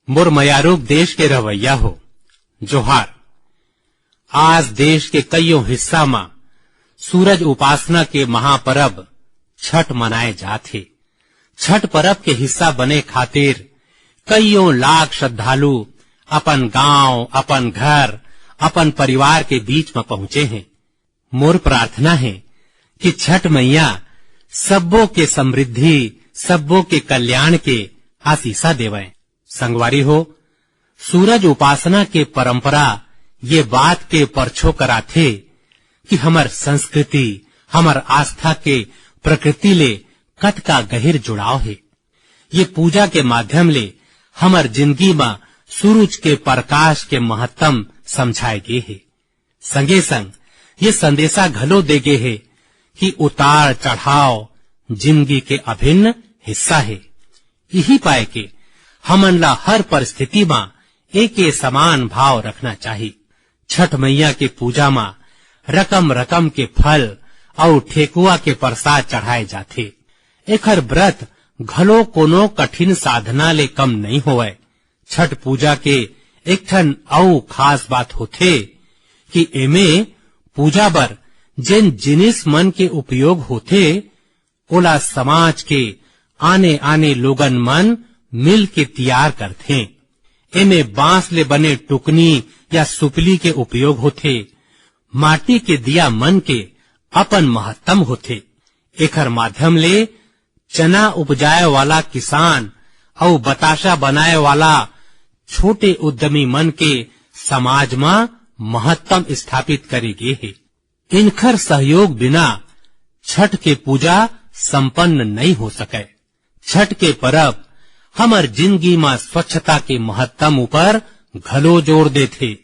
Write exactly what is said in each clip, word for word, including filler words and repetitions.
मोर मयारूक देश के रहवैया हो, जोहार। आज देश के कइयों हिस्सा म सूरज उपासना के महापरब छठ मनाए जात हे। छठ परब के हिस्सा बने खातिर कइयों लाख श्रद्धालु अपन गांव, अपन घर, अपन परिवार के बीच म पहुंचे हें। मोर प्रार्थना हे कि छठ मैया सब्बो के समृद्धि, सब्बो के कल्याण के आशीषा देवय। संगवारी हो, सूरज उपासना के परंपरा ये बात के परछो कराथे कि हमर संस्कृति, हमर आस्था के प्रकृति ले कतका गहिर जुड़ाव हे। ये पूजा के माध्यम ले हमर जिनगी म सूरज के परकाश के महत्तम समझाए गे हे। संगे संग ये संदेशा घलो दे गे हे कि उतार चढ़ाव जिनगी के अभिन्न हिस्सा हे। इही पाय के हमन ला हर परिस्थिति म एके समान भाव रखना चाही। छठ मैया के पूजा म रकम रकम के फल अउ ठेकुआ के प्रसाद चढ़ाए जाथे। एखर व्रत घलो कोनो कठिन साधना ले कम नइ होवय। छठ पूजा के एक ठन अउ खास बात होथे कि एमे पूजा बर जेन जिनिस मन के उपयोग होथे, ओला समाज के आने-आने लोगन मन मिल के तियार करथें। एमे बांस ले बने टुकनी या सुपली के उपयोग होथे। माटी के दिया मन के अपन महत्तम होथे। एखर माध्यम ले चना उपजाए वाला किसान अउ बताशा बनाए वाला छोटे उद्यमी मन के समाज म महत्तम स्थापित करे गे हे। इनखर सहयोग बिना छठ के पूजा संपन्न नइ हो सकय। छठ के परब हमर जिनगी म स्वच्छता के महत्तम ऊपर घलो जोर देथे।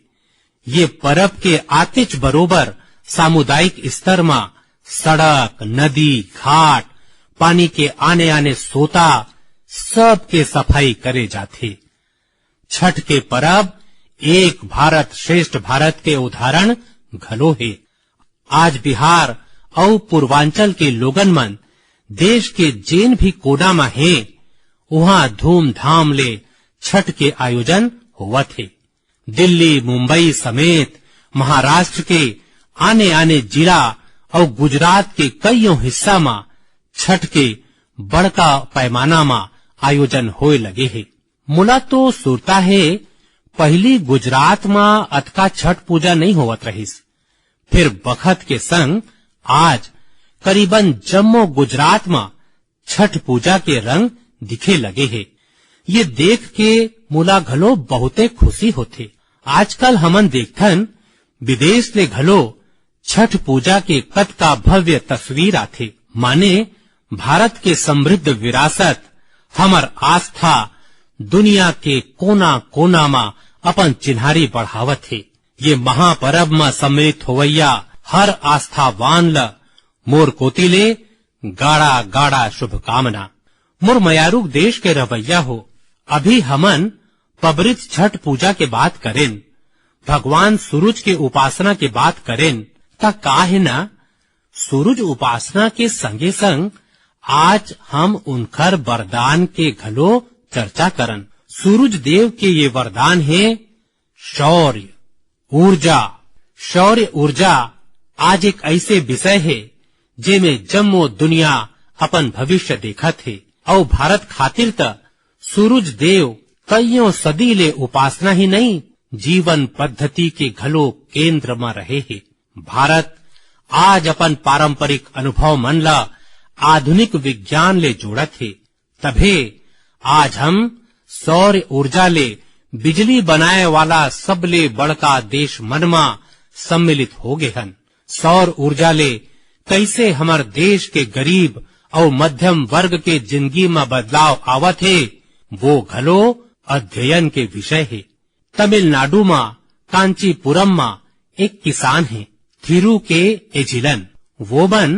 ये परब के आतिच बरोबर सामुदायिक स्तर म सड़क, नदी, घाट, पानी के आने-आने सोता, सबके सफाई करे जाथे। छठ के परब एक भारत श्रेष्ठ भारत के उदाहरण घलो हे। आज बिहार अउ पूर्वांचल के लोगन मन देश के जेन भी कोना म हे, उहां धूमधाम ले छठ के आयोजन होवत हे। दिल्ली, मुंबई समेत महाराष्ट्र के आने-आने जिला अउ गुजरात के कइयों हिस्सा म छठ के बड़का पैमाना म आयोजन होए लगे हे। मोला तो सुरता हे, पहिली गुजरात म अतका छठ पूजा नइ होवत रहिस। फिर बखत के संग आज करीबन जम्मो गुजरात म छठ पूजा के रंग दिखे लगे हे। ये देख के मोला घलो बहुते खुशी होथे। आजकल हमन देखथन, विदेश ले घलो छठ पूजा के कतका भव्य तस्वीर आथे। माने भारत के समृद्ध विरासत, हमर आस्था दुनिया के कोना-कोना म अपन चिन्हारी बढ़ावत हे। ये महापरब म सम्मिलित होवइया हर आस्थावान ल मोर कोति ले गाड़ा-गाड़ा शुभकामना। मोर मयारूक देश के रहवइया हो, अभी हमन पबरित छठ पूजा के बात करेन, भगवान सूरज के उपासना के बात करेन, त का हे ना, सूरज उपासना के संगे संग आज हम उनखर वरदान के घलो चर्चा करन। सूरज देव के ये वरदान हे शौर्य, ऊर्जा। शौर्य ऊर्जा आज एक ऐसे विषय हे, जेमे जम्मो दुनिया अपन भविष्य देखत हे। अउ भारत खातिर त सूरज देव कइयों सदी ले उपासना ही नहीं, जीवन पद्धति के घलो केंद्र म रहे हे। भारत आज अपन पारंपरिक अनुभव मन ल आधुनिक विज्ञान ले जोड़त हे। तभे आज हम सौर ऊर्जा ले बिजली बनाए वाला सबले बड़का देश मन म सम्मिलित हो गे हन। सौर ऊर्जा ले कइसे हमर देश के गरीब अउ मध्यम वर्ग के जिनगी म बदलाव आवत हे, वो घलो अध्ययन के विषय हे। तमिलनाडु म कांचीपुरम म एक किसान हे, थिरू के एजिलन। वो मन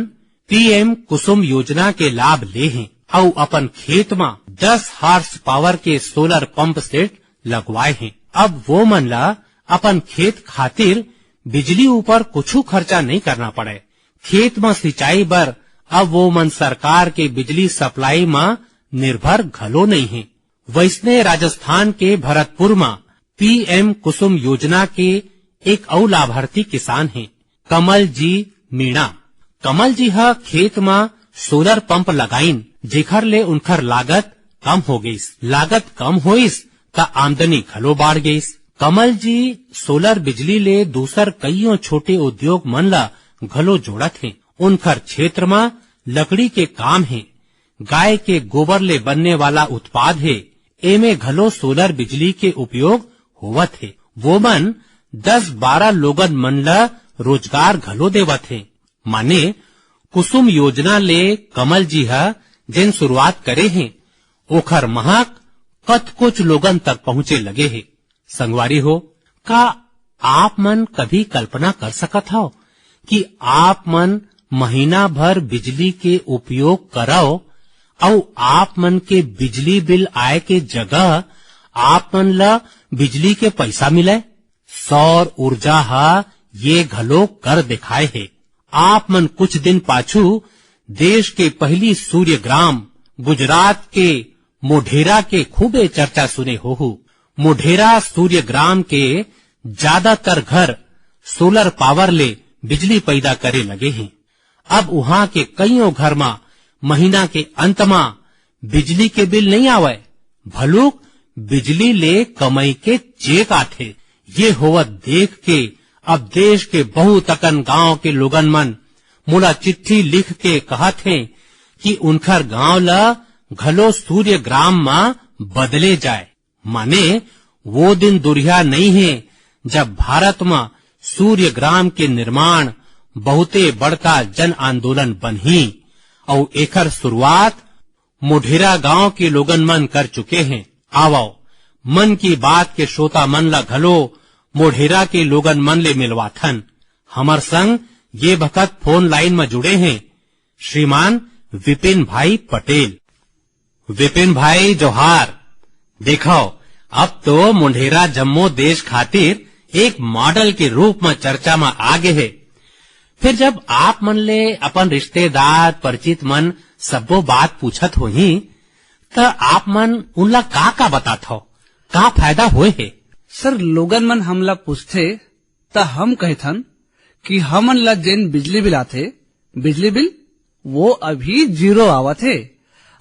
पीएम कुसुम योजना के लाभ ले हें अउ अपन खेत म दस हार्स पावर के सोलर पंप सेट लगवाए हें। अब वो मन ला अपन खेत खातिर बिजली ऊपर कुछु खर्चा नइ करना पड़े। खेत म सिंचाई बर अब वो मन सरकार के बिजली सप्लाई म निर्भर घलो नइ हें। वैसने राजस्थान के भरतपुर म पीएम कुसुम योजना के एक अउ लाभार्थी किसान हे, कमल जी मीणा। कमल जी ह खेत म सोलर पंप लगाइन, जेखर ले उनखर लागत कम हो गईस। लागत कम होइस, त आमदनी घलो बाढ़ गईस। कमल जी सोलर बिजली ले दूसर कइयों छोटे उद्योग मन ल घलो जोड़त हें। उनखर क्षेत्र म लकड़ी के काम हे, गाय के गोबर ले बनने वाला उत्पाद हे, एमे घलो सोलर बिजली के उपयोग होवत हे। वो मन दस बारह लोगन मन ल रोजगार घलो देवत हे। माने कुसुम योजना ले कमल जी ह जेन शुरुआत करे हे, ओखर महक कतकोच लोगन तक पहुंचे लगे हे। संगवारी हो, का आप मन कभी कल्पना कर सकत हव कि आप मन महीना भर बिजली के उपयोग करव अउ आप मन के बिजली बिल आय के जगह आप मन ल बिजली के पैसा मिलय? सौर ऊर्जा ह ये घलो कर दिखाए हे। आप मन कुछ दिन पाछू देश के पहली सूर्य ग्राम गुजरात के मोढेरा के खूबे चर्चा सुने होहू। मोढेरा सूर्य ग्राम के ज्यादातर घर सोलर पावर ले बिजली पैदा करे लगे हें। अब उहां के कइयों घर म महीना के अंत म बिजली के बिल नइ आवय, भलुक बिजली ले कमई के चेक आथे। ये होवत देख के अब देश के बहुत अकन गांव के लोगन मन मोला चिट्ठी लिख के कहत हें कि उनखर गांव ल घलो सूर्य ग्राम म बदले जाय। माने वो दिन दुरिहा नइ हे, जब भारत म सूर्य ग्राम के निर्माण बहुते बड़का जन आंदोलन बनही अउ एखर शुरुआत मोढेरा गांव के लोगन मन कर चुके हें। आवव, मन की बात के श्रोता मन ल घलो मोढेरा के लोगन मन ले मिलवाथन। हमर संग ये बखत फोन लाइन म जुड़े हें श्रीमान विपिन भाई पटेल। विपिन भाई जोहार। देखव, अब तो मोढेरा जम्मो देश खातिर एक मॉडल के रूप म चर्चा म आ गे हे। फिर जब आप मन ले अपन रिश्तेदार, परिचित मन सब्बो बात पूछत होही, त आप मन उनला का-का बतात हव? का फायदा होए हे? सर, लोगन मन हमला पूछथे, त हम कहिथन कि हमन ला जेन बिजली बिल आथे, बिजली बिल वो अभी जीरो आवत हे,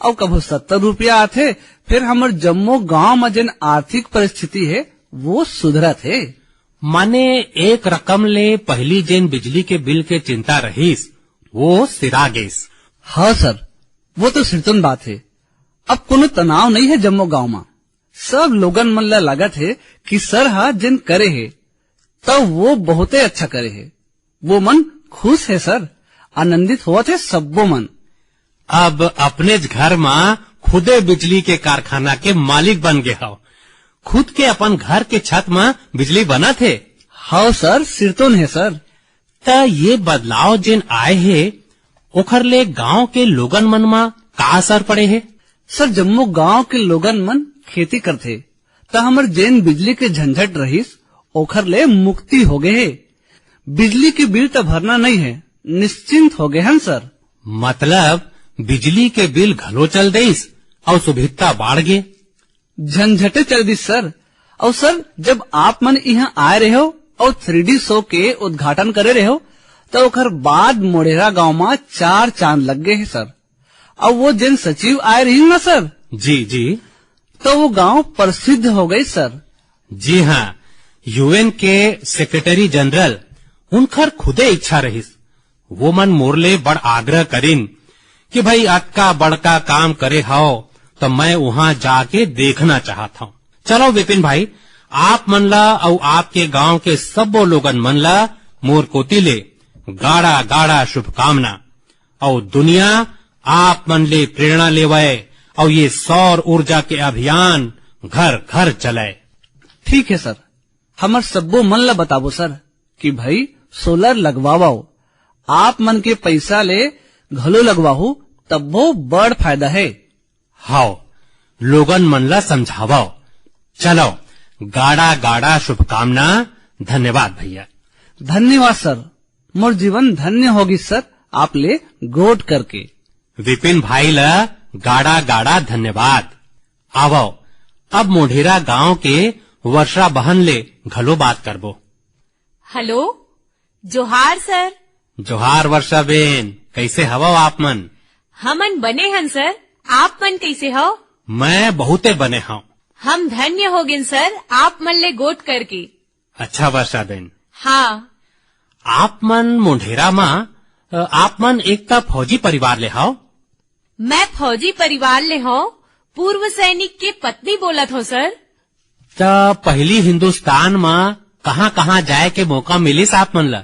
अउ कभू सत्तर रुपया आथे, फिर हमर जम्मो गांव म जेन आर्थिक परिस्थिति हे, वो सुधरत हे। माने एक रकम ले पहली जेन बिजली के बिल के चिंता रहिस, वो सिरा गेस। हाँ सर, वो तो सिरतोन बात हे। अब कोनो तनाव नइ हे जम्मो गांव म। सब लोगन मन ला लागत हे कि सर हा जेन करे हे, त वो बहुते अच्छा करे हे। वो मन खुश हे सर, आनंदित होवत हे सब्बो मन। अब अपनेच घर म खुदे बिजली के कारखाना के मालिक बन गे हव, खुद के अपन घर के छत म बिजली बनत हे। हव सर, सिरतोन हे सर। त ये बदलाव जेन आए हे, ओखर ले गांव के लोगन मन म का असर पड़े हे? सर, जम्मो गांव के लोगन मन खेती करथे, त हमर जेन बिजली के झंझट रहिस, ओखर ले मुक्ति हो गे हे। बिजली के बिल त भरना नइ हे, निश्चिंत हो गे हन सर। मतलब बिजली के बिल घलो चल देइस अउ सुभिता बाढ़ गे। झंझटे चल दिस सर। अउ सर, जब आप मन इहां आए रहेव अउ थ्री डी शो के उद्घाटन करे रहेव, त ओकर बाद मोढेरा गांव म चार चांद लग गे हे सर। अउ वो जेन सचिव आए रहिन ना सर, जी, जी। त वो गांव प्रसिद्ध हो गई सर। जी हां, यूएन के सेक्रेटरी जनरल, उनखर खुदे इच्छा रहिस। वो मन मोर ले बड़ आग्रह करिन कि भाई, अतका बड़का काम करे हव, त मैं उहां जाके देखना चाहत हंव। चलो विपिन भाई, आप मन ला अउ आपके गांव के सब्बो लोगन मन ला मोर कोति ले गाड़ा गाड़ा शुभकामना। अउ दुनिया आप मन ले प्रेरणा लेवय अउ ये सौर ऊर्जा के अभियान घर घर चलय। ठीक हे सर, हमर सब्बो मन ला बताबो सर कि भाई सोलर लगवावव, आप मन के पैसा ले घलो लगवाहू, तब्बो बड़ फायदा हे। हव, लोगन मन ला समझावव। चलो, गाड़ा गाड़ा शुभकामना। धन्यवाद भैया। धन्यवाद सर, मोर जीवन धन्य होगी सर, आप ले गोठ करके। विपिन भाई ला गाड़ा गाड़ा धन्यवाद। आवव, अब मोढेरा गांव के वर्षा बहन ले घलो बात करबो। हेलो, जोहार सर। जोहार वर्षा बेन, कइसे हवव आप मन? हमन बने हन सर, आप मन कइसे हव? मैं बहुते बने हंव। हम धन्य हो गेन सर, आप मन ले गोठ करके। अच्छा वर्षा बेन। हाँ। आप मन मोढेरा म, अ, आप मन एक त फौजी परिवार ले हव। मैं फौजी परिवार ले हंव, पूर्व सैनिक के पत्नी बोलत हंव सर। त पहिली हिंदुस्तान म कहाँ-कहाँ जाए के मौका मिलिस आप मन ला?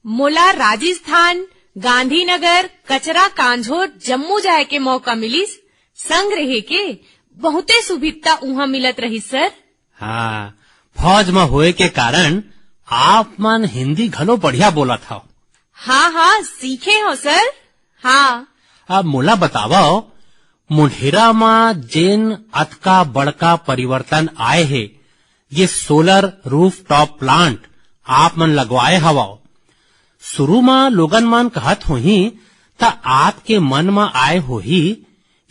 मोला राजस्थान, गांधीनगर, कचरा कांझोर जम्मू जाए के मौका मिलिस। संग रहे के बहुते सुभिता उहाँ मिलत रहिस सर। हाँ, फौज म होए के कारण आप मन हिंदी घलो बढ़िया बोलत हव। हाँ, हाँ, सीखे हंव सर। हाँ। अब मोला बतावव, मोढेरा म जेन अतका बड़का परिवर्तन आए हे, ये सोलर रूफटॉप प्लांट आप मन लगवाए हवव, शुरू म लोगन मन कहत होही, त आपके मन म आए होही,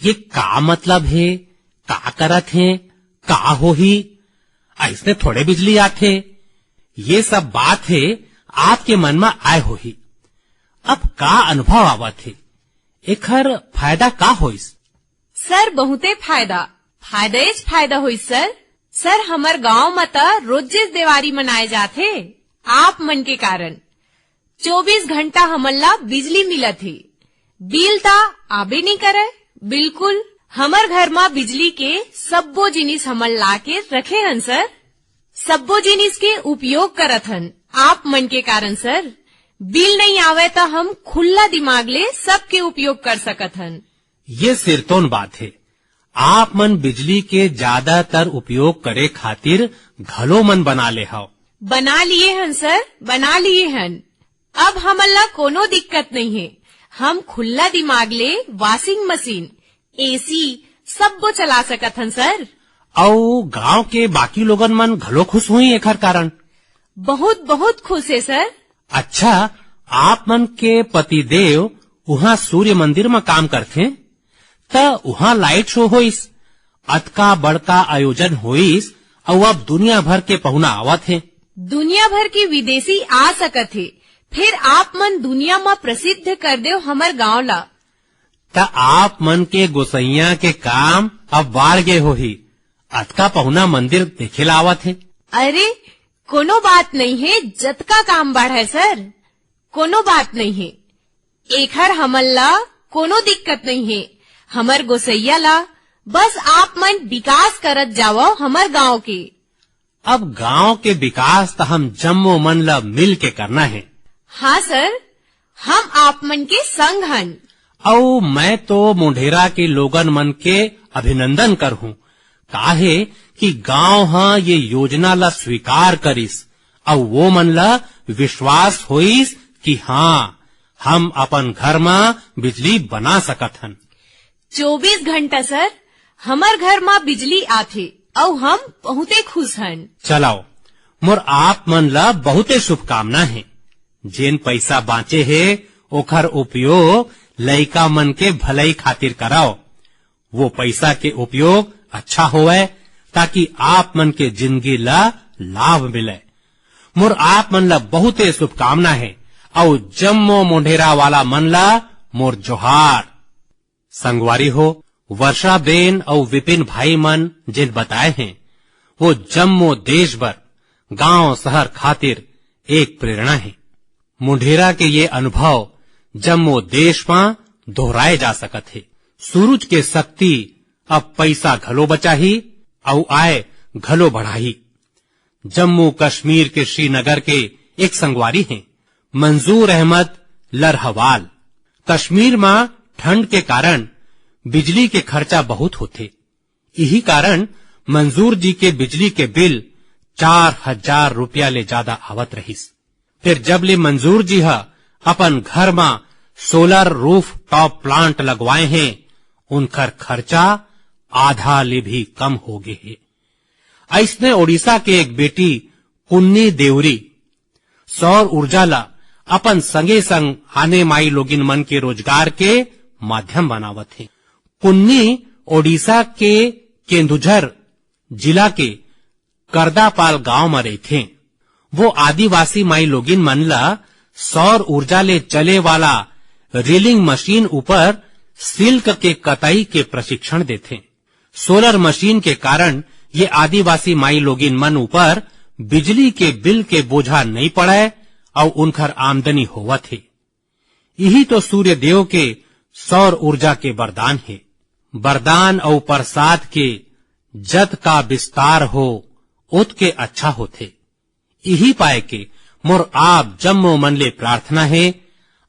ये का मतलब हे, का करत हे, का होही, अइसने थोड़े बिजली आथे। ये सब बात हे, आपके मन म आए होही। अब का अनुभव आवत हे, एखर फायदा का होइस? सर, बहुते फायदा, फायदाएच फायदा होइस सर। सर, हमर गांव म त रोजेच देवारी मनाए जाथे, आप मन के कारण। चौबीस घंटा हमन ला बिजली मिलत हे, बिल त आबे नइ करय। बिल्कुल, हमर घर म बिजली के सब्बो जिनिस हमन ला के रखे हन सर, सब्बो जिनिस के उपयोग करत हन। आप मन के कारण सर, बिल नइ आवय त हम खुल्ला दिमाग ले सबके उपयोग कर सकत हन। ये सिरतोन बात हे। आप मन बिजली के ज्यादातर उपयोग करे खातिर घलो मन बना ले हव। बना लिए हन सर, बना लिए हन। अब हमन ला कोनो दिक्कत नइ हे। हम खुल्ला दिमाग ले वॉशिंग मशीन, एसी सब्बो चला सकत हन सर। अउ गांव के बाकी लोगन मन घलो खुश होही एखर कारण। बहुत, बहुत खुश हे सर। अच्छा, आप मन के पतिदेव उहाँ सूर्य मंदिर म काम करथे, त उहाँ लाइट शो होइस। अतका बड़का आयोजन होइस, अउ अब दुनिया भर के पहुना आवत हे। दुनिया भर के विदेशी आ सकत हे, फेर आप मन दुनिया म प्रसिद्ध कर देव हमर गांव ला। त आप मन के गोसइया के काम अब बाढ़ गे होही, अतका पहुना मंदिर देखे ला आवत हे। अरे, कोनो बात नइ हे, जतका काम बाढ़य सर, कोनो बात नइ हे। एखर हमन ला कोनो दिक्कत नइ हे। हमर गोसइया ला बस आप मन विकास करत जावव हमर गांव के। अब गांव के विकास त हम जम्मो मन ला मिल के करना हे। हाँ सर, हम आप मन के संग हन। अउ मैं तो मोढेरा के लोगन मन के अभिनंदन करहूं, काहे कि गांव ह ये योजना ला स्वीकार करिस, अउ वो मन ला विश्वास होइस कि हाँ, हम अपन घर म बिजली बना सकत हन। चौबीस घंटा सर, हमर घर म बिजली आथे, अउ हम बहुते खुश हन। चलाओ, मोर आप मन ला बहुते शुभकामना हे। जेन पइसा बांचे हे, ओखर उपयोग लइका मन के भलई खातिर करव। वो पइसा के उपयोग अच्छा होवय, ताकि आप मन के जिंदगी ला लाभ मिलय। मोर आप मन ला बहुते शुभकामना हे, अउ जम्मो मोढेरा वाला मन ला मोर जोहार। संगवारी हो, वर्षा बेन अउ विपिन भाई मन जेन बताए हे, वो जम्मो देश बर, गांव शहर खातिर एक प्रेरणा हे। मोढेरा के ये अनुभव जम्मो देश म दोहराए जा सकत हे। सूरज के शक्ति अब पइसा घलो बचाही अउ आय घलो बढ़ाही। जम्मू कश्मीर के श्रीनगर के एक संगवारी हे, मंजूर अहमद लरहवाल। कश्मीर म ठंड के कारण बिजली के खर्चा बहुत होथे। इही कारण मंजूर जी के बिजली के बिल चार हजार रुपया ले जादा आवत रहिस। फेर जब ले मंजूर जी ह अपन घर म सोलर रूफ टॉप प्लांट लगवाए हे, उनकर खर्चा आधा ले भी कम हो गे हे। अइसने ओडिशा के एक बेटी कुन्नी देउरी सौर ऊर्जा ला अपन संगे संग आने माई लोगिन मन के रोजगार के माध्यम बनावत हे। कुन्नी ओडिशा के केंदुझर जिला के करदापाल गांव म रहिथें। वो आदिवासी माईलोगिन मन ल सौर ऊर्जा ले चले वाला रीलिंग मशीन ऊपर सिल्क के कताई के प्रशिक्षण देथें। सोलर मशीन के कारण ये आदिवासी माईलोगिन मन ऊपर बिजली के बिल के बोझा नइ पड़य अउ उनकर आमदनी होवत हे। इही तो सूर्य देव के सौर ऊर्जा के वरदान हे। वरदान अउ प्रसाद के जतका विस्तार हो, ओतके अच्छा होथे। इही पाय के मोर आप जम्मो मन ले प्रार्थना हे,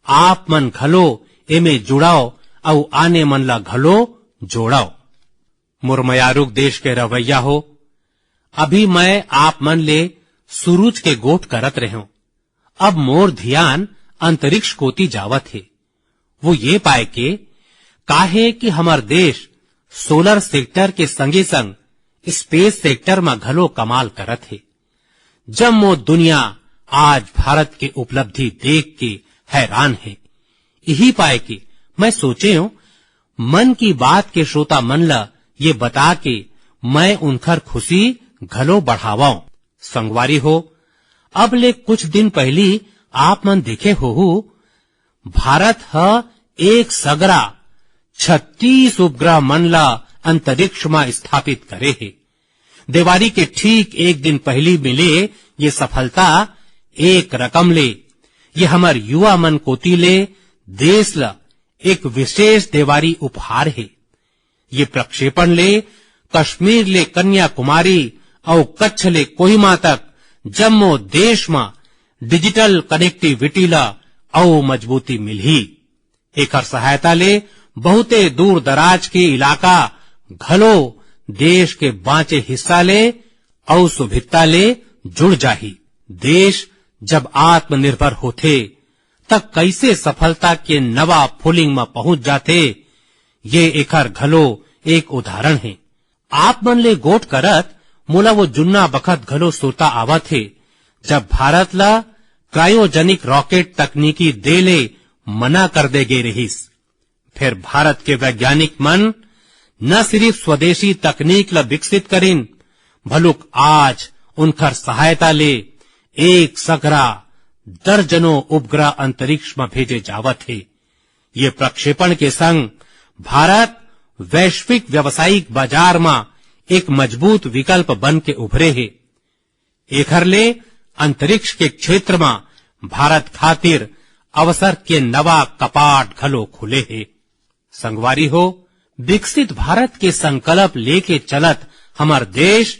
आप मन घलो एमे जुड़व अउ आने मन ला घलो जोड़व। मोर मयारुक देश के रवैया हो, अभी मैं आप मन ले सूरज के गोठ करत रेहेंव। अब मोर धियान अंतरिक्ष कोति जावत हे। वो ये पाय के काहे कि हमर देश सोलर सेक्टर के संगे संग स्पेस सेक्टर म घलो कमाल करत हे। जम्मो दुनिया आज भारत के उपलब्धि देख के हैरान हे। इही पाय के मैं सोचेंव, मन की बात के श्रोता मन ल ये बता के मैं उनकर खुशी घलो बढ़ावंव। संगवारी हो, अब ले कुछ दिन पहिली आप मन देखे होहू, भारत ह एक सगरा छत्तीस उपग्रह मन ल अंतरिक्ष म स्थापित करे हे। देवारी के ठीक एक दिन पहिली मिले ये सफलता एक रकम ले ये हमर युवा मन कोति ले देश ल एक विशेष देवारी उपहार हे। ये प्रक्षेपण ले कश्मीर ले कन्याकुमारी अउ कच्छ ले कोहिमा तक जम्मो देश म डिजिटल कनेक्टिविटी ल अउ मजबूती मिलही। एकर सहायता ले बहुते दूर दराज के इलाका घलो देश के बांचे हिस्सा ले अउ सुभिता ले जुड़ जाही। देश जब आत्मनिर्भर होथे, त कइसे सफलता के नवा फूलिंग म पहुंच जाथे, ये एकर घलो एक उदाहरण हे। आप मन ले गोठ करत मोला वो जुन्ना बखत घलो सुरता आवत हे, जब भारत ला क्रायोजेनिक रॉकेट तकनीकी दे ले मना कर दे गे रहिस। फेर भारत के वैज्ञानिक मन न सिरिफ स्वदेशी तकनीक ला विकसित करिन, भलुक आज उनकर सहायता ले एक सगरा दर्जनों उपग्रह अंतरिक्ष म भेजे जावत हे। ये प्रक्षेपण के संग भारत वैश्विक व्यावसायिक बाजार म एक मजबूत विकल्प बन के उभरे हे। एखर ले अंतरिक्ष के क्षेत्र म भारत खातिर अवसर के नवा कपाट घलो खुले हे। संगवारी हो, विकसित भारत के संकल्प लेके चलत हमर देश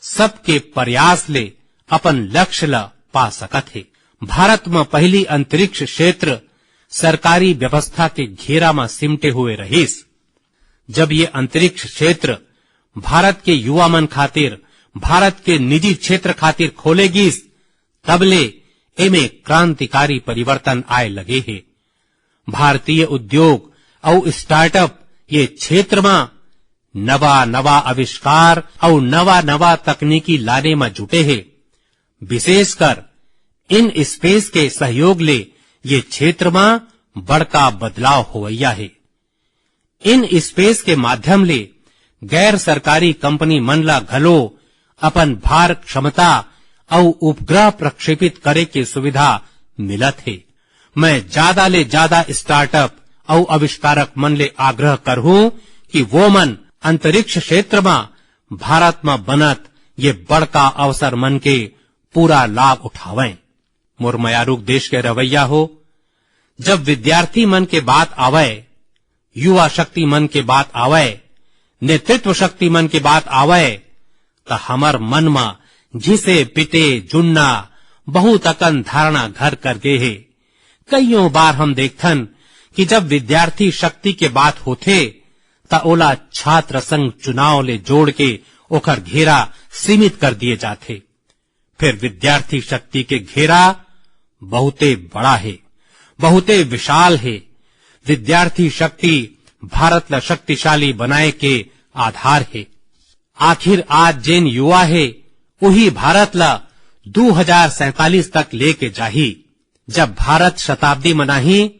सबके प्रयास ले अपन लक्ष्य ल पा सकत हे। भारत म पहिली अंतरिक्ष क्षेत्र सरकारी व्यवस्था के घेरा म सिमटे हुए रहिस। जब ये अंतरिक्ष क्षेत्र भारत के युवा मन खातिर, भारत के निजी क्षेत्र खातिर खोले गिस, तब ले एमे क्रांतिकारी परिवर्तन आए लगे हे। भारतीय उद्योग अउ स्टार्टअप ये क्षेत्र म नवा-नवा आविष्कार अउ नवा-नवा तकनीकी लाने म जुटे हे। विशेषकर इन स्पेस के सहयोग ले ये क्षेत्र म बड़का बदलाव होवइया हे। इन स्पेस के माध्यम ले गैर सरकारी कंपनी मन ला घलो अपन भार क्षमता अउ उपग्रह प्रक्षेपित करे के सुविधा मिलत हे। मैं ज्यादा ले ज्यादा स्टार्टअप अउ आविष्कारक मन ले आग्रह करहूं कि वो मन अंतरिक्ष क्षेत्र म भारत म बनत ये बड़का अवसर मन के पूरा लाभ उठावंय। मोर मयारुक देश के रवैया हो, जब विद्यार्थी मन के बात आवय, युवा शक्ति मन के बात आवय, नेतृत्व शक्ति मन के बात आवय, त हमर मन म घिसे पिटे जुन्ना बहुत अकन धारणा घर कर गे हे। कइयों बार हम देखथन कि जब विद्यार्थी शक्ति के बात होथे, त ओला छात्र संघ चुनाव ले जोड़ के ओकर घेरा सीमित कर दिए जाथे। फिर विद्यार्थी शक्ति के घेरा बहुते बड़ा हे, बहुते विशाल हे। विद्यार्थी शक्ति भारत ला शक्तिशाली बनाए के आधार हे। आखिर आज जेन युवा हे, उही भारत ला दू हजार सैंतालीस तक लेके जाही। जब भारत शताब्दी मनाही,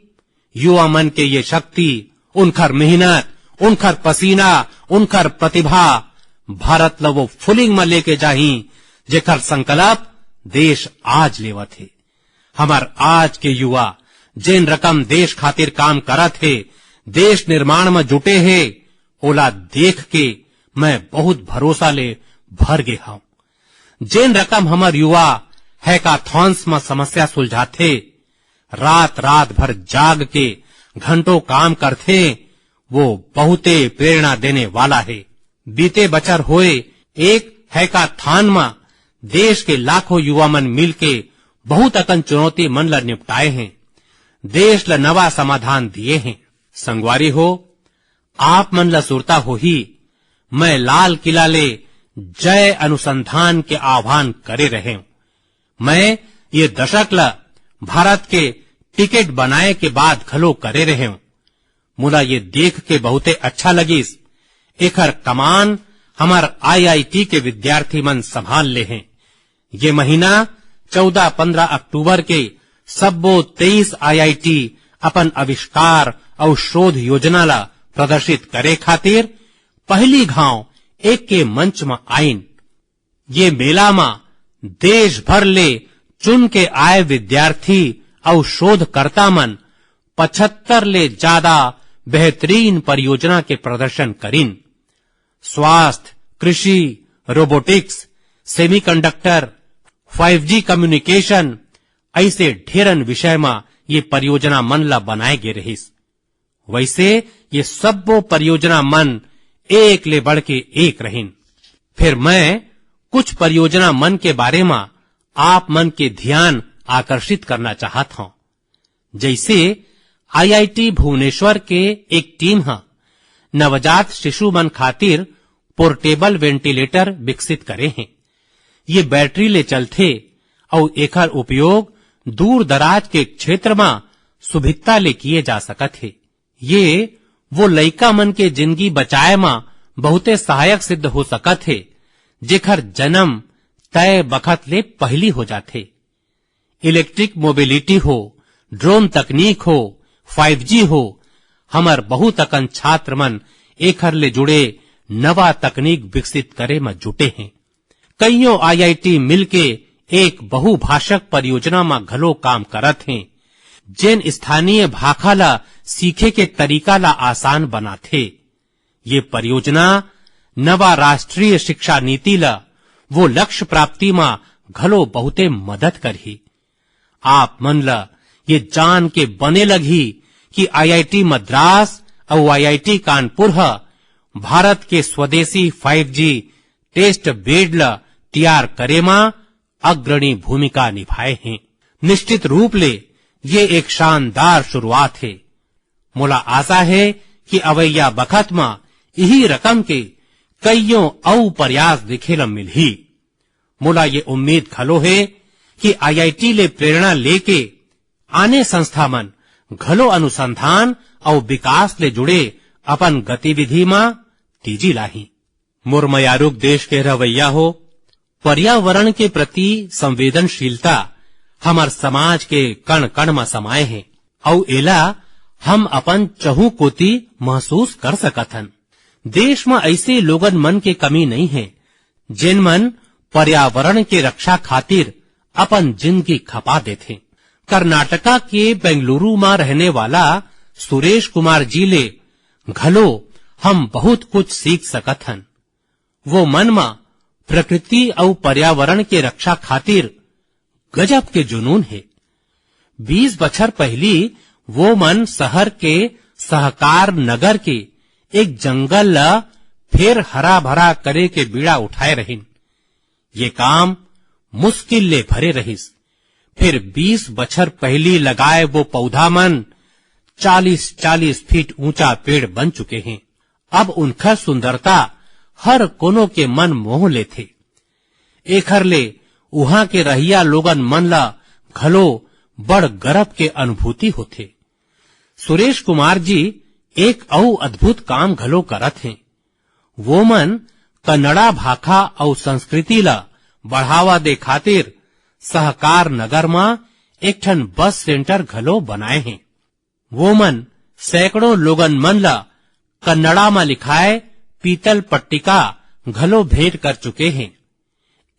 युवा मन के ये शक्ति, उनकर मेहनत, उनकर पसीना, उनकर प्रतिभा भारत ल वो फुलिंग म लेके जाही, जेकर संकल्प देश आज लेवत हे। हमर आज के युवा जेन रकम देश खातिर काम करत हे, देश निर्माण म जुटे हे, ओला देख के मैं बहुत भरोसा ले भर गे हंव। जेन रकम हमर युवा हैकाथॉन्स म समस्या सुलझाथे, रात रात भर जाग के घंटों काम करथे, वो बहुते प्रेरणा देने वाला हे। बीते बछर होए एक हैकाथॉन म देश के लाखों युवा मन मिलके बहुत अकन चुनौती मन ल निपटाए हें, देश ल नवा समाधान दिए हें। संगवारी हो, आप मन ल सुरता होही, मैं लाल किला ले जय अनुसंधान के आह्वान करे रहेंव। मैं ये दशक ल भारत के टिकट बनाए के बाद घलो करे रहेंव। मोला ये देख के बहुते अच्छा लगिस। एखर कमान हमर आईआईटी के विद्यार्थी मन संभाल ले हें। ये महीना चौदह पंद्रह अक्टूबर के सब्बो तेईस आईआईटी अपन आविष्कार अउ शोध योजना ला प्रदर्शित करे खातिर पहली घांव एके मंच म आइन। ये मेला म देश भर ले चुन के आए विद्यार्थी अउ शोधकर्ता मन पचहत्तर ले ज्यादा बेहतरीन परियोजना के प्रदर्शन करिन। स्वास्थ्य, कृषि, robotics, semiconductor, five G communication, ऐसे ढेरन विषय म ये परियोजना मन ला बनाए गे रहिस। वैसे ये सब्बो परियोजना मन एक ले बढ़ के एक रहिन। फिर मैं कुछ परियोजना मन के बारे म आप मन के ध्यान आकर्षित करना चाहत हंव। जैसे आईआईटी भुवनेश्वर के एक टीम ह नवजात शिशु मन खातिर पोर्टेबल वेंटिलेटर विकसित करे हें। ये बैटरी ले चलथे अउ एखर उपयोग दूर दराज के क्षेत्र म सुभिता ले किए जा सकत हे। ये वो लइका मन के जिनगी बचाए म बहुते सहायक सिद्ध हो सकत हे, जेखर जन्म तय बखत ले पहिली हो जाथे। इलेक्ट्रिक मोबिलिटी हो, ड्रोन तकनीक हो, फ़ाइव जी हो, हमर बहुत अकन छात्र मन एखर ले जुड़े नवा तकनीक विकसित करे म जुटे हें। कइयों आईआईटी मिलके एक बहुभाषक परियोजना म घलो काम करत हें, जेन स्थानीय भाखा ल सीखे के तरीका ल आसान बनाथे। ये परियोजना नवा राष्ट्रीय शिक्षा नीति ल वो लक्ष्य प्राप्ति म घलो बहुते मदद करही। आप मन ल ये जान के बने लगही कि आईआईटी मद्रास अउ आईआईटी कानपुर ह भारत के स्वदेशी फ़ाइव जी टेस्ट बेड ल तैयार करे म अग्रणी भूमिका निभाए हें। निश्चित रूप ले ये एक शानदार शुरुआत हे। मोला आशा हे कि अवइया बखत म इही रकम के कइयों अउ प्रयास देखे ल मिलही। मोला ये उम्मीद घलो हे कि आईआईटी ले प्रेरणा लेके आने संस्था मन घलो अनुसंधान अउ विकास ले जुड़े अपन गतिविधि म तेजी लाही। मोर मयारुक देश के रहवइया हो, पर्यावरण के प्रति संवेदनशीलता हमर समाज के कण-कण म समाए हे, अउ एला हम अपन चहु कोति महसूस कर सकत हन। देश म अइसे लोगन मन के कमी नइ हे, जेन मन पर्यावरण के रक्षा खातिर अपन जिनगी खपा देथे। कर्नाटका के बेंगलुरु म रहने वाला सुरेश कुमार जी ले घलो हम बहुत कुछ सीख सकत हन। वो मन म प्रकृति अउ पर्यावरण के रक्षा खातिर गजब के जुनून हे। बीस बछर पहिली वो मन शहर के सहकार नगर के एक जंगल ल फेर हरा-भरा करे के बीड़ा उठाए रहिन। ये काम मुश्किल ले भरे रहिस। फिर बीस बछर पहिली लगाए वो पौधा मन चालीस चालीस फीट ऊंचा पेड़ बन चुके हें। अब उनखर सुंदरता हर कोनो के मन मोह लेथे। एखर ले उहां के रहइया लोगन मन ला घलो बड़ गरब के अनुभूति होथे। सुरेश कुमार जी एक अउ अद्भुत काम घलो करत हें। वो मन कन्नड़ा भाखा अउ संस्कृति ला बढ़ावा दे खातिर सहकार नगर म एक ठन बस सेंटर घलो बनाए हें। वो मन सैकड़ों लोगन मन ला कन्नड़ा म लिखाए पीतल पट्टिका घलो भेंट कर चुके हें।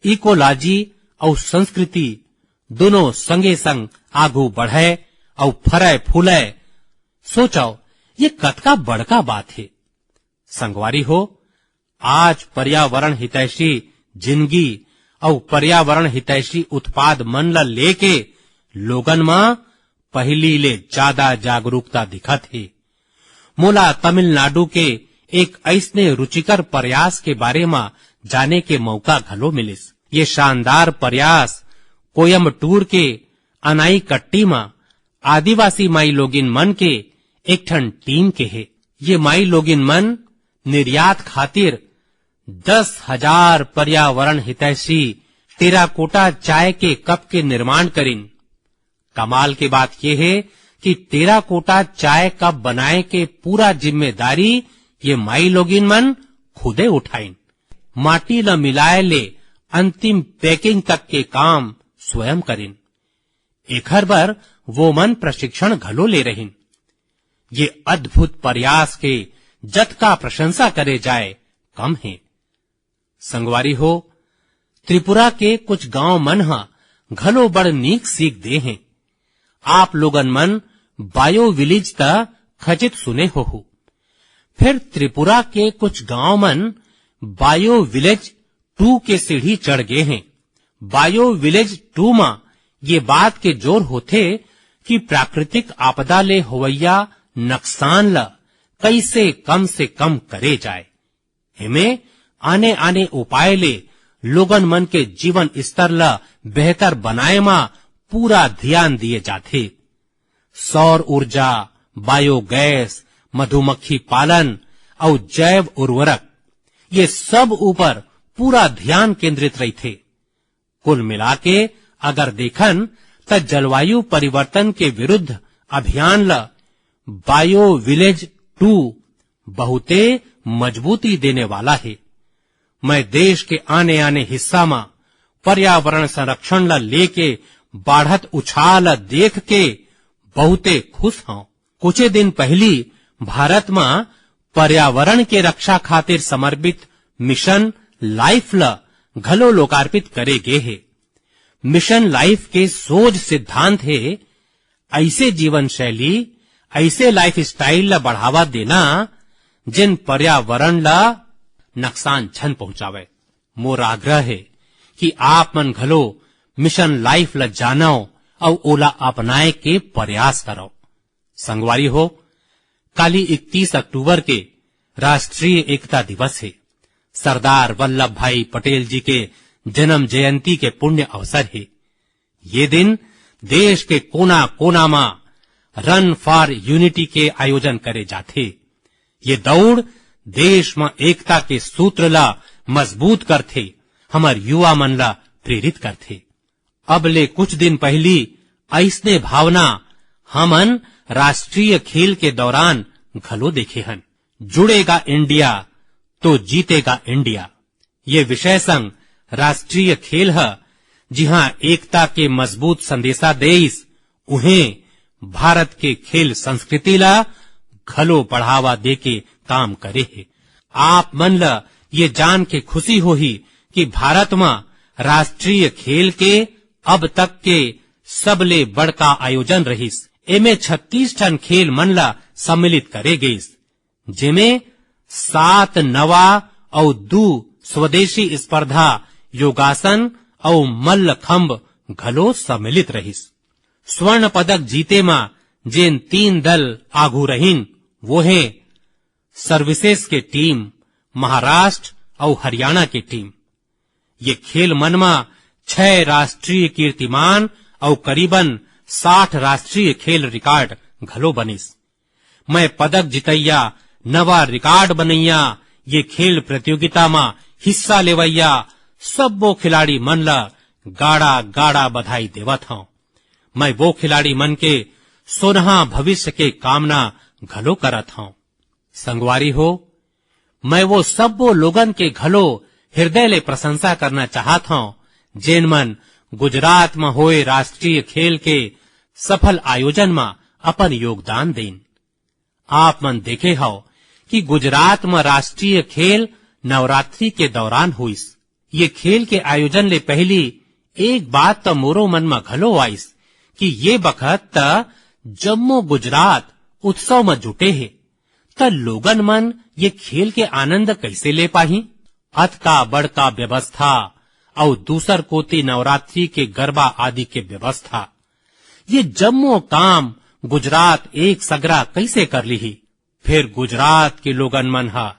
इकोलॉजी अउ संस्कृति दुनों संगे संग आगू बढ़य अउ फरय फूलय। सोचव, ये कतका बड़का बात हे। संगवारी हो, आज पर्यावरण हितैषी जिनगी अउ पर्यावरण हितैषी उत्पाद मन ल लेके लोगन म पहिली ले जादा जागरूकता दिखत हे। मोला तमिलनाडु के एक अइसने रुचिकर प्रयास के बारे म जाने के मौका घलो मिलिस। ये शानदार प्रयास कोयम्बटूर के अनाईकट्टी म आदिवासी माईलोगिन मन के एक ठन टीम के हे। ये माईलोगिन मन निर्यात खातिर दस हजार पर्यावरण हितैषी टेराकोटा चाय के कप के निर्माण करिन। कमाल के बात ये हे कि टेराकोटा चाय कप बनाए के पूरा जिम्मेदारी ये माईलोगिन मन खुदे उठाइन। माटी ल मिलाए ले अंतिम पैकिंग तक के काम स्वयं करिन। एखर बर वो मन प्रशिक्षण घलो ले रहिन। ये अद्भुत प्रयास के जतका प्रशंसा करे जाए, कम हे। संगवारी हो, त्रिपुरा के कुछ गांव मन ह घलो बड़ नीक सीख दे हें। आप लोगन मन बायो विलेज त खचित सुने होहू। फिर त्रिपुरा के कुछ गांव मन बायो विलेज टू के सीढ़ी चढ़ गे हें। बायो विलेज टू म ये बात के जोर होथे कि प्राकृतिक आपदा ले होवइया नकसान ल कइसे कम से कम करे जाए। एमे आने-आने उपाय ले लोगन मन के जीवन स्तर ल बेहतर बनाए म पूरा ध्यान दिए जाथे। सौर ऊर्जा, बायोगैस, मधुमक्खी पालन अउ जैव उर्वरक, ये सब ऊपर पूरा ध्यान केंद्रित रहिथे। कुल मिलाके अगर देखन, त जलवायु परिवर्तन के विरुद्ध अभियान ल बायो विलेज टू बहुते मजबूती देने वाला हे। मैं देश के आने-आने हिस्सा म पर्यावरण संरक्षण ल लेके बाढ़त उछाह ल देख के बहुते खुश हंव। कुछे दिन पहिली भारत म पर्यावरण के रक्षा खातिर समर्पित मिशन लाइफ ल घलो लोकार्पित करे गे हे। मिशन लाइफ के सोझ सिद्धांत हे, अइसे जीवन शैली, अइसे लाइफस्टाइल ल बढ़ावा देना, जेन पर्यावरण ल नकसान झन पहुंचावय। मोर आग्रह हे कि आप मन घलो मिशन लाइफ ल जानव अउ ओला अपनाए के प्रयास करव। संगवारी हो, काली इकतीस अक्टूबर के राष्ट्रीय एकता दिवस हे। सरदार वल्लभ भाई पटेल जी के जन्म जयंती के पुण्य अवसर हे। ये दिन देश के कोना-कोना म रन फॉर यूनिटी के आयोजन करे जाथे। ये दौड़ देश म एकता के सूत्र ला मजबूत करथे, हमर युवा मन ला प्रेरित करथे। अब ले कुछ दिन पहिली अइसने भावना हमन राष्ट्रीय खेल के दौरान घलो देखे हन, "जुड़ेगा इंडिया तो जीतेगा इंडिया।" ये विषय संग राष्ट्रीय खेल ह, जिहां एकता के मजबूत संदेशा देइस, उहें भारत के खेल संस्कृति ला घलो बढ़ावा देके काम करे हे। आप मन ला ये जान के खुशी होही कि भारत म राष्ट्रीय खेल के अब तक के सबले बड़का आयोजन रहिस। एमे छत्तीस ठन खेल मन ला सम्मिलित करे गइस, जेमे सात नवा अउ दू स्वदेशी स्पर्धा योगासन अउ मल्लखंभ घलो सम्मिलित रहिस। स्वर्ण पदक जीते म जेन तीन दल आघू रहिन, वो हे सर्विसेज के टीम, महाराष्ट्र अउ हरियाणा के टीम। ये खेल मन म छह राष्ट्रीय कीर्तिमान अउ करीबन साठ राष्ट्रीय खेल रिकॉर्ड घलो बनिस। मैं पदक जितैया, नवा रिकॉर्ड बनैया ये खेल प्रतियोगिता म हिस्सा लेवैया सब्बो खिलाड़ी मन ल गाड़ा गाड़ा बधाई देवत हंव। मैं वो खिलाड़ी मन के सोनहा भविष्य के कामना घलो करत हंव। संगवारी हो, मैं वो सब्बो लोगन के घलो हृदय ले प्रशंसा करना चाहत हंव, जेन मन गुजरात म होए राष्ट्रीय खेल के सफल आयोजन म अपन योगदान देन। आप मन देखे हव कि गुजरात म राष्ट्रीय खेल नवरात्रि के दौरान होइस। ये खेल के आयोजन ले पहिली एक बात त मोरो मन म घलो आइस कि ये बखत त जम्मो गुजरात उत्सव म जुटे हे, त लोगन मन ये खेल के आनंद कइसे ले पाही? अतका बड़का व्यवस्था अउ दूसर कोति नवरात्रि के गरबा आदि के व्यवस्था, ये जम्मो काम गुजरात एक सगरा कइसे कर लिही? फेर गुजरात के लोगन मन ह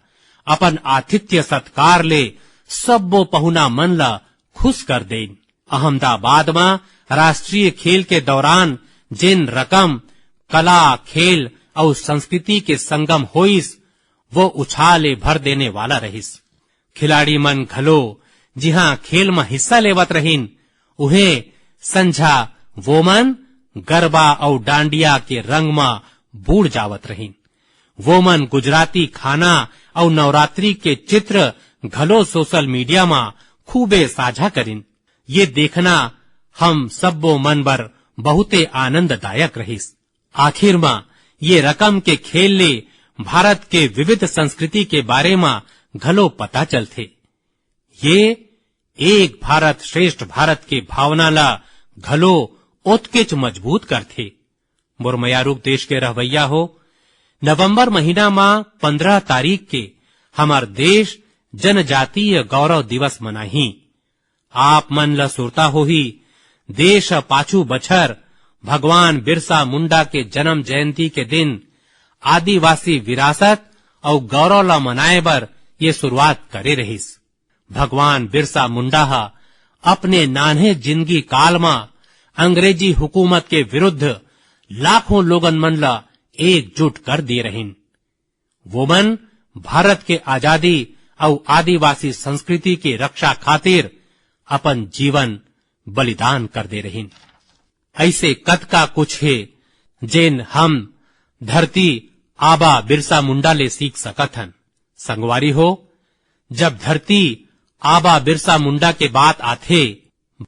अपन आतिथ्य सत्कार ले सब्बो पहुना मन ल खुश कर देन। अहमदाबाद म राष्ट्रीय खेल के दौरान जेन रकम कला, खेल अउ संस्कृति के संगम होइस, वो उछाह ले भर देने वाला रहिस। खिलाड़ी मन घलो जिहां खेल म हिस्सा लेवत रहिन, उहें संझा वो मन गरबा अउ डांडिया के रंग म बूड़ जावत रहिन। वो मन गुजराती खाना अउ नवरात्रि के चित्र घलो सोशल मीडिया म खूबे साझा करिन। ये देखना हम सब्बो मन बर बहुते आनंददायक रहिस। आखिर म ये रकम के खेल ले भारत के विविध संस्कृति के बारे म घलो पता चलथे। ये एक भारत श्रेष्ठ भारत के भावना ला घलो ओतकेच मजबूत करथे। मोर मयारुक देश के रहवैया हो, नवंबर महीना म पंद्रह तारीख के हमर देश जनजातीय गौरव दिवस मनाही। आप मन ल सुरता होही, देश ह पाछू बछर भगवान बिरसा मुंडा के जन्म जयंती के दिन आदिवासी विरासत अउ गौरव ल मनाए बर ये शुरुआत करे रहिस। भगवान बिरसा मुंडा ह अपने नान्हे जिंदगी काल म अंग्रेजी हुकूमत के विरुद्ध लाखों लोगन मन ल एकजुट कर दिए रहिन। वो मन भारत के आजादी अउ आदिवासी संस्कृति के रक्षा खातिर अपन जीवन बलिदान कर दे रहिन। ऐसे कतका कुछ हे, जेन हम धरती आबा बिरसा मुंडा ले सीख सकत हन। संगवारी हो, जब धरती आबा बिरसा मुंडा के बात आथे,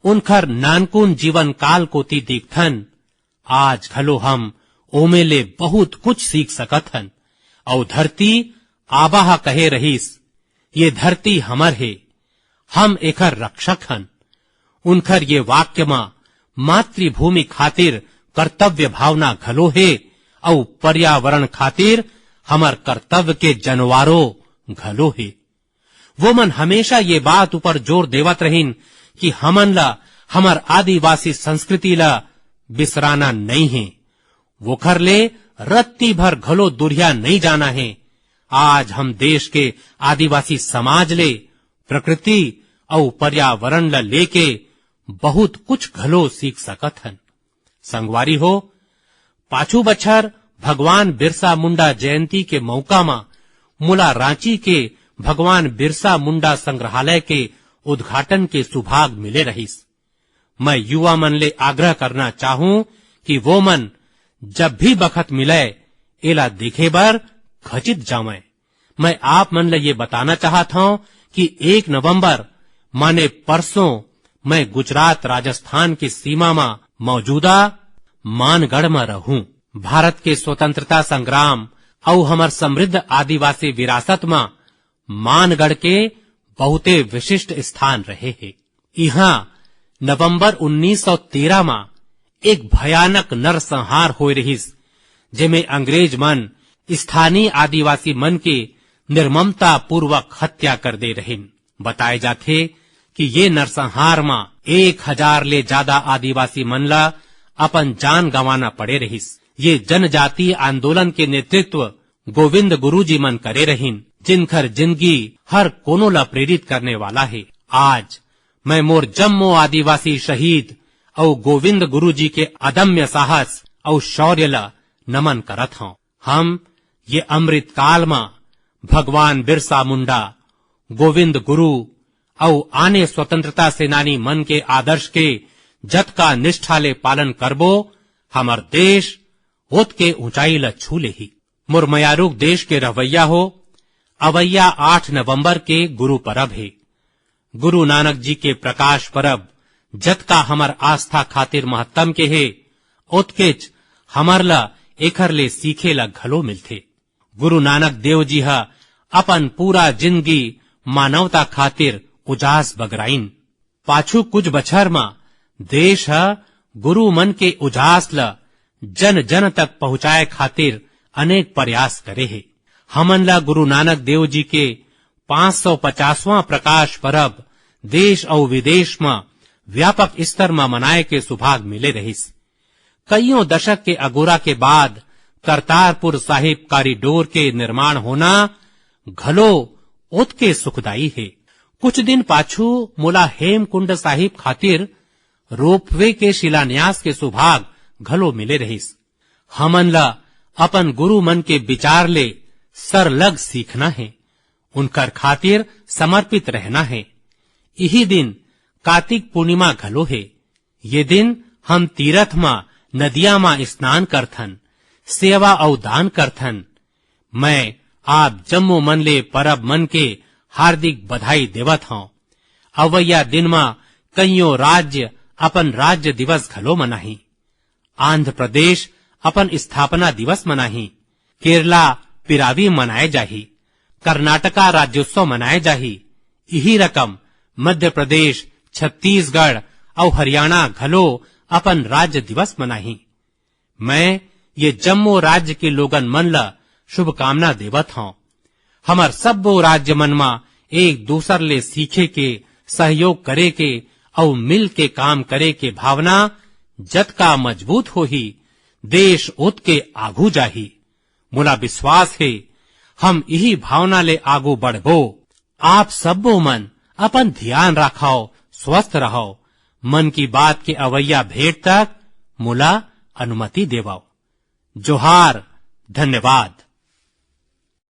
उनखर नानकुन जीवन काल कोति देखथन, आज घलो हम ओमे ले बहुत कुछ सीख सकत हन। अउ धरती आबा ह कहे रहिस, "ये धरती हमर हे, हम एखर रक्षक हन।" उनखर ये वाक्य म मातृभूमि खातिर कर्तव्य भावना घलो हे अउ पर्यावरण खातिर हमर कर्तव्य के जनवारो घलो हे। वो मन हमेशा ये बात ऊपर जोर देवत रहिन कि हमन ला हमर आदिवासी संस्कृति ला बिसराना नइ हे, वोखर ले रत्ती भर घलो दुरिहा नइ जाना हे। आज हम देश के आदिवासी समाज ले प्रकृति अउ पर्यावरण ला लेके बहुत कुछ घलो सीख सकत हन। संगवारी हो, पाछू बछर भगवान बिरसा मुंडा जयंती के मौका म मोला रांची के भगवान बिरसा मुंडा संग्रहालय के उद्घाटन के सुभाग मिले रहिस। मैं युवा मन ले आग्रह करना चाहूं कि वो मन जब भी बखत मिलय, एला देखे बर खचित जावंय। मैं आप मन ल ये बताना चाहत हंव कि एक नवंबर माने परसों मैं गुजरात राजस्थान के सीमा म मौजूदा मानगढ़ म रहूं। भारत के स्वतंत्रता संग्राम अउ हमर समृद्ध आदिवासी विरासत म मानगढ़ के बहुते विशिष्ट स्थान रहे हे। इहां नवंबर उन्नीस सौ तेरह म एक भयानक नरसंहार होए रहिस, जेमे अंग्रेज मन स्थानीय आदिवासी मन के निर्ममता पूर्वक हत्या कर दे रहिन। बताए जाथे कि ये नरसंहार म एक हजार ले जादा आदिवासी मन ला अपन जान गंवाना पड़े रहिस। ये जनजातीय आंदोलन के नेतृत्व गोविंद गुरु जी मन करे रहिन, जिनखर जिंदगी हर कोनो ला प्रेरित करने वाला हे। आज मैं मोर जम्मो आदिवासी शहीद अउ गोविंद गुरु जी के अदम्य साहस अउ शौर्य ला नमन करत हंव। हम ये अमृत काल म भगवान बिरसा मुंडा, गोविंद गुरु अउ आने स्वतंत्रता सेनानी मन के आदर्श के जतका निष्ठा ले पालन करबो, हमर देश ओतके ऊंचाई ल छू लेही। मोर मयारुक देश के रहवैया हो, अवैया आठ नवंबर के गुरु परब हे। गुरु नानक जी के प्रकाश परब जतका हमर आस्था खातिर महत्तम के हे, ओतकेच हमर ल एखर ले सीखे ल घलो मिलथे। गुरु नानक देव जी ह अपन पूरा जिंदगी मानवता खातिर उजास बगराइन। पाछू कुछ बछर म देश ह गुरु मन के उजास ल जन जन तक पहुंचाए खातिर अनेक प्रयास करे हे। हमन ल गुरु नानक देव जी के पाँच सौ पचासवां प्रकाश परब देश अउ विदेश म व्यापक स्तर म मनाए के सुभाग मिले रहिस। कइयों दशक के अगोरा के बाद करतारपुर साहिब कॉरिडोर के निर्माण होना घलो ओतके सुखदाई हे। कुछ दिन पाछू मोला हेमकुंड साहिब खातिर रोपवे के शिलान्यास के सुभाग घलो मिले रहिस। हमन ल अपन गुरु मन के विचार ले सरलग सीखना हे, उनकर खातिर समर्पित रहना हे। इही दिन कार्तिक पूर्णिमा घलो हे। ये दिन हम तीरथ म, नदिया म स्नान करथन, सेवा अउ दान करथन। मैं आप जम्मो मन ले परब मन के हार्दिक बधाई देवत हौं। अवइया दिन म कइयों राज्य अपन राज्य दिवस घलो मनाही। आंध्र प्रदेश अपन स्थापना दिवस मनाही। केरला पिरावी मनाए जाही। कर्नाटका राज्योत्सव मनाए जाही। इही रकम मध्य प्रदेश, छत्तीसगढ़ अउ हरियाणा घलो अपन राज्य दिवस मनाही। मैं ये जम्मो राज्य के लोगन मन ल शुभकामना देवत हौं। हमर सब्बो राज्य मन म एक दूसर ले सीखे के, सहयोग करे के अउ मिल के काम करे के भावना जतका मजबूत होही, देश ओतके आघू जाही। मोला विश्वास हे, हम इही भावना ले आगू बढ़बो। आप सब्बो मन अपन ध्यान राखव, स्वस्थ रहव। मन की बात के अवइया भेंट तक मोला अनुमति देवव। जोहार, धन्यवाद।